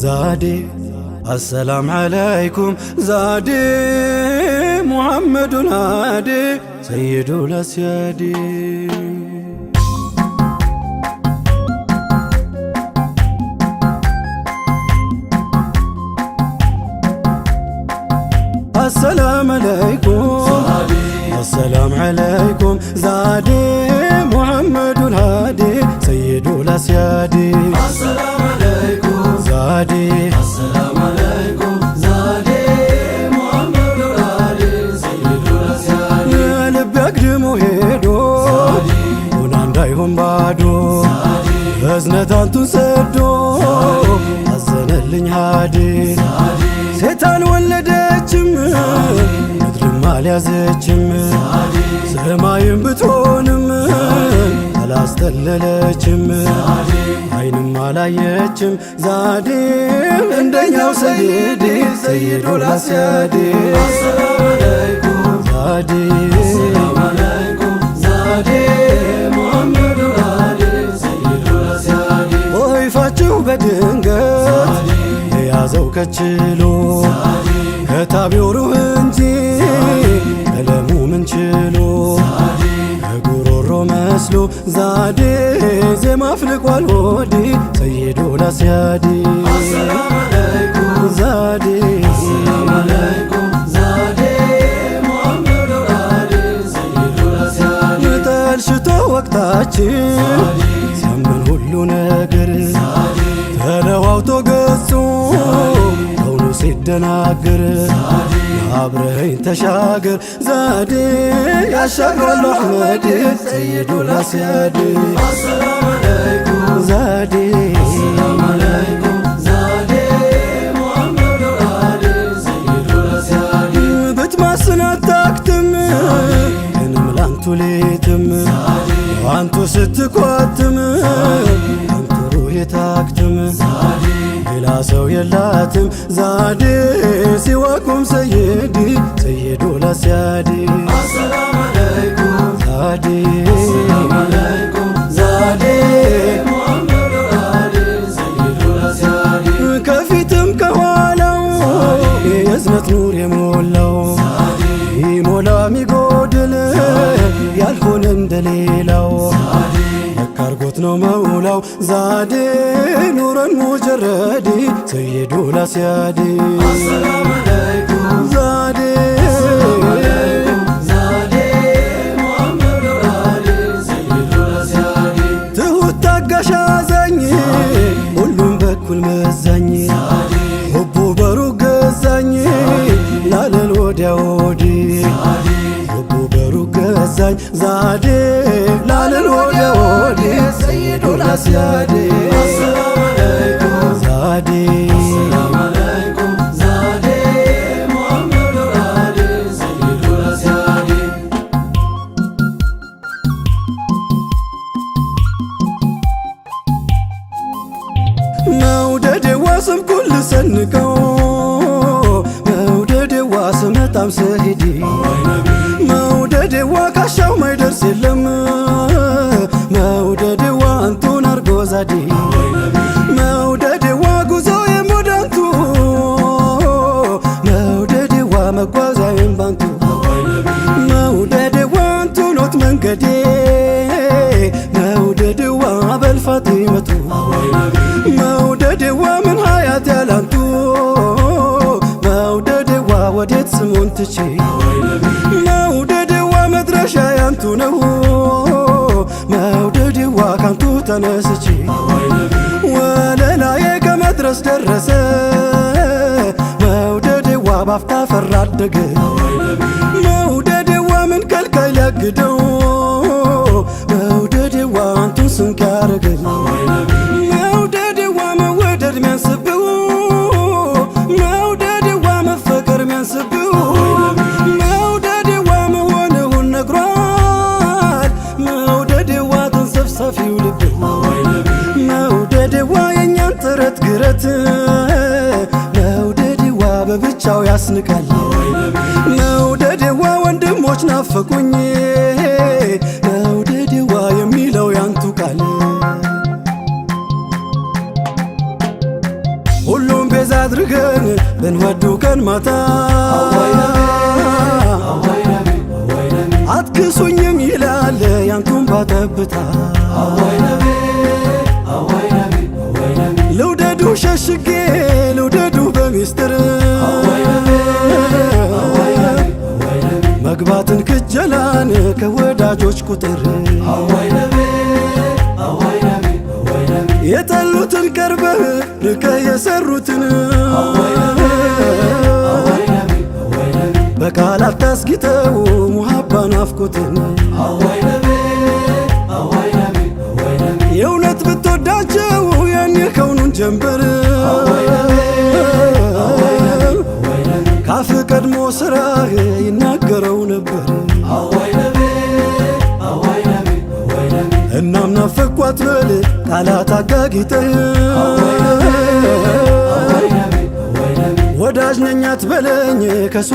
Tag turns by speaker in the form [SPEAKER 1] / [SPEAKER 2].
[SPEAKER 1] ዛዴ አሰላም ዓለይኩም ዛዴ ሙሐመዱን ሃዲ ሰይዱ ለስያዲ። አሰላም ዓለይኩም፣ አሰላም ዓለይኩም ዛዴ ሙሐመዱን ሃዲ ሰይዱ ለስያዲ።
[SPEAKER 2] السلام عليكم
[SPEAKER 1] ዛዴ
[SPEAKER 2] السلام عليكم ዛዴ محمد الهادي سيد الأسياد።
[SPEAKER 1] ልብ አግድሞ ሄዶ ሆና እንዳይሆን ባዶ፣ እዝነት አንቱን ሰዶ አዘነልኝ ሃዲ። ሴት አልወለደችም፣ ምድርም አልያዘችም፣ ሰማይም ብትሆንም አላስጠለለችም፣ አይንም አላየችም ዛዴ እንደኛው ሰይዲ ሰይዱል አስያዲ።
[SPEAKER 2] السلام عليكم
[SPEAKER 1] ዛዴ
[SPEAKER 2] السلام عليكم ዛዴ محمد الهادي سيد الأسياد።
[SPEAKER 1] ጦይፋችሁ በድንገት የያዘው ከችሎ፣ ከታቢው ሩህ እንጂ ቀለሙ ምን ችሎ፣ ከጉሮሮ መስሎ ዛዴ ዜማ አፍልቋል ሆዲ ሰይዱል አስያዲ።
[SPEAKER 2] السلام عليكم
[SPEAKER 1] ዛዴ
[SPEAKER 2] السلام عليكم ዛዴ محمد الهادي سيد الأسياد።
[SPEAKER 1] ጠልሽቶ ወቅታችን ሲያምን ሁሉ ነገር ተለዋውጦ ገጹ ከውኑ ሲደናግር፣ አብረኸኝ ተሻገር ዛዴ ያሻግራል አሕመድ ሰይዱል አስያድ።
[SPEAKER 2] السلام عليكم
[SPEAKER 1] ዛዴ
[SPEAKER 2] السلام عليكم ዛዴ محمد الهادي سيد الأسياد።
[SPEAKER 1] ብትማስን አታክትም እንም ላንቱ ሌትም አንቱ ስትኳትም አንቱ ሩሄ ታክትም፣ ሌላ ሰው የላትም ዛዴ ሲዋኩም ሰይዲ ሰይዱል አስያዲ።
[SPEAKER 2] السلام عليكم
[SPEAKER 1] ዛዴ
[SPEAKER 2] السلام عليكم ዛዴ محمد الهادي سيد الأسياد።
[SPEAKER 1] ከፊትም ከኋላው የእዝነት ኑር የሞላው፣ ይሞላ ሚጎድል ያልሆነ እንደሌላው፣ ለካርጎት ነው መውላው ዛዴ ኑረን ሙጀረዲ ሰይዱል አስያዲ።
[SPEAKER 2] السلام عليكم
[SPEAKER 1] ዛዴ
[SPEAKER 2] عليكم ዛዴ محمد الهادي سيد الأسياد።
[SPEAKER 1] ትሁት ታጋሽ አዛኝ ሁሉም በኩል መዛኝ፣ ሁቡ በሩቅ ገዛኝ ላለል ወዲያ ወዲህ፣ ሁቡ በሩቅ ገዛኝ ዛዴ ላለል ወዲያ ወዲህ ሰይዱል አስያዲ።
[SPEAKER 2] السلام عليكم
[SPEAKER 1] ዛዴ
[SPEAKER 2] السلام عليكم ዛዴ محمد الهادي سيد الأسياد።
[SPEAKER 1] መውደዴዋ ስምኩን ልሰንቀው፣ መውደዴዋ ስመጣም ስሄድ፣ መውደዴዋ ካሻው ማይደርስ የለም፣ መውደዴዋ አንቱን አርጎ ዛዴ፣ መውደዴዋ ጉዞ የሞዳንቱ፣ መውደዴዋ መጓዣዬም ባንቱ፣ መውደዴዋ አንቱ ኖት መንገዴ፣ መውደዴዋ በልፋጢመቱ፣ መውደዴዋ ምን ሀያት ያላንቱ፣ መውደዴዋ ወዴት ስሙን ትቼ፣ መውደዴዋ መድረሻ ያንቱ ነው፣ መውደዴዋ ካንቱ ተነስቼ ወለላዬ ከመድረስ ደረሰ፣ መውደዴዋ ባፍታ ፈራ አደገ፣ መውደዴዋ ምን ከልካይ ሊያግደው፣ መውደዴዋ አንቱን ስንቅ ያረገኝ፣ መውደዴዋ መወደድ ሚያንስብው፣ መውደዴዋ መፈቀር ሚያንስብው፣ መውደዴዋ መሆንሁን ነግሯል፣ መውደዴዋ ተንሰፍሳፊው ልብ፣ መውደዴዋ የእኛን ጥረት ግረት፣ መውደዴዋ በብቻው ያስንቃል፣ መውደዴዋ ወንድሞች ናፈቁኝ፣ መውደዴዋ የሚለው ያንቱ ቃል። ሁሉም ቤዛ አድርገን ብንወዱ ቀን ማታ
[SPEAKER 2] አወይ ነቢ፣ አወይ ነቢ፣
[SPEAKER 1] አትክሱኝም ይላል ያንቱን ባጠብታ።
[SPEAKER 2] አወይ ነቢ፣ አወይ ነቢ፣ አወይ ነቢ፣
[SPEAKER 1] ልውደዱ ሸሽጌ፣ ልውደዱ በሚስጥር፣
[SPEAKER 2] አወይ ነቢ፣ አወይ ነቢ፣ አወይ ነቢ፣
[SPEAKER 1] መግባትን ክጀላን ከወዳጆች ቁጥር።
[SPEAKER 2] አወይ ነቢ፣ አወይ ነቢ፣ አወይ ነቢ፣
[SPEAKER 1] የጠሉትን ቀርበህ ንቀህ የሰሩትን
[SPEAKER 2] አወይ ነቢ፣ አወይ ነቢ፣ አወይ ነቢ፣
[SPEAKER 1] በቃላት ታስጊጠው ሙሀባ ናፍቆትን።
[SPEAKER 2] አወይ ነቢ፣ አወይ ነቢ፣ አወይ ነቢ፣
[SPEAKER 1] የእውነት ብትወዳቸው ያን የከውኑን ጀንበር
[SPEAKER 2] አወይ ነቢ፣ አወይ ነቢ፣ አወይ ነቢ፣
[SPEAKER 1] ካፍ ቀድሞ ስራህ ይናገረው ነበር።
[SPEAKER 2] አወይ ነቢ፣ አወይ ነቢ፣ አወይ ነቢ፣
[SPEAKER 1] እናም ናፈኳት በል ቃላት አጋጊጠህ።
[SPEAKER 2] አወይ ነቢ፣ አወይ ነቢ፣ አወይ ነቢ፣
[SPEAKER 1] ወዳጅ ነኝ አትበለኝ ከሱ